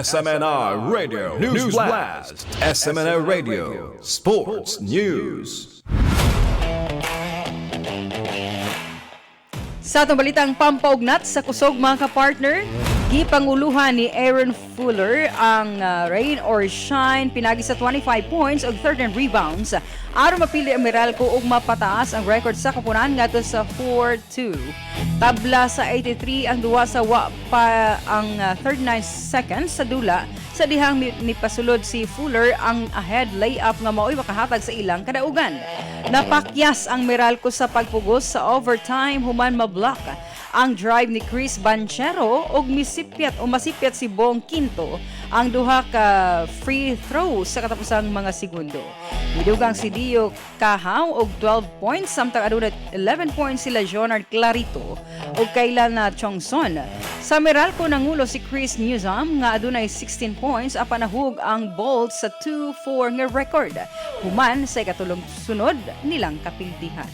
SMNI Radio News Blast. SMNI Radio Sports News. Sa atong balitang pampaugnat sa kusog, mga kapartner, gipanguluhan ni Aaron Fuller ang Rain or Shine pinagi sa 25 points ug 13 rebounds aron mapili ang Meralco ug mapataas ang record sa koponan ngadto sa 4-2. Tabla sa 83 ang duwa sa wa pa ang 39 seconds sa dula sa dihang nipasulod si Fuller ang ahead layup nga mao'y makahatag sa ilang kadaugan. Napakyas ang Meralco sa pagpugos sa overtime human mablock ang drive ni Chris Banchero ug misipyat o masipyat si Bong Quinto ang duha ka free throw sa katapusang mga segundo. Midugang si Dio Cajiao og 12 points, samtang aduna 11 points sila Jonard Clarito ug Kylan na Chongson. Sa Meralco, nangulo si Chris Newsome nga adunay 16 points apan nahug ang Bolts sa 2-4 nga record human sa ikatulong sunod nilang kapildihan.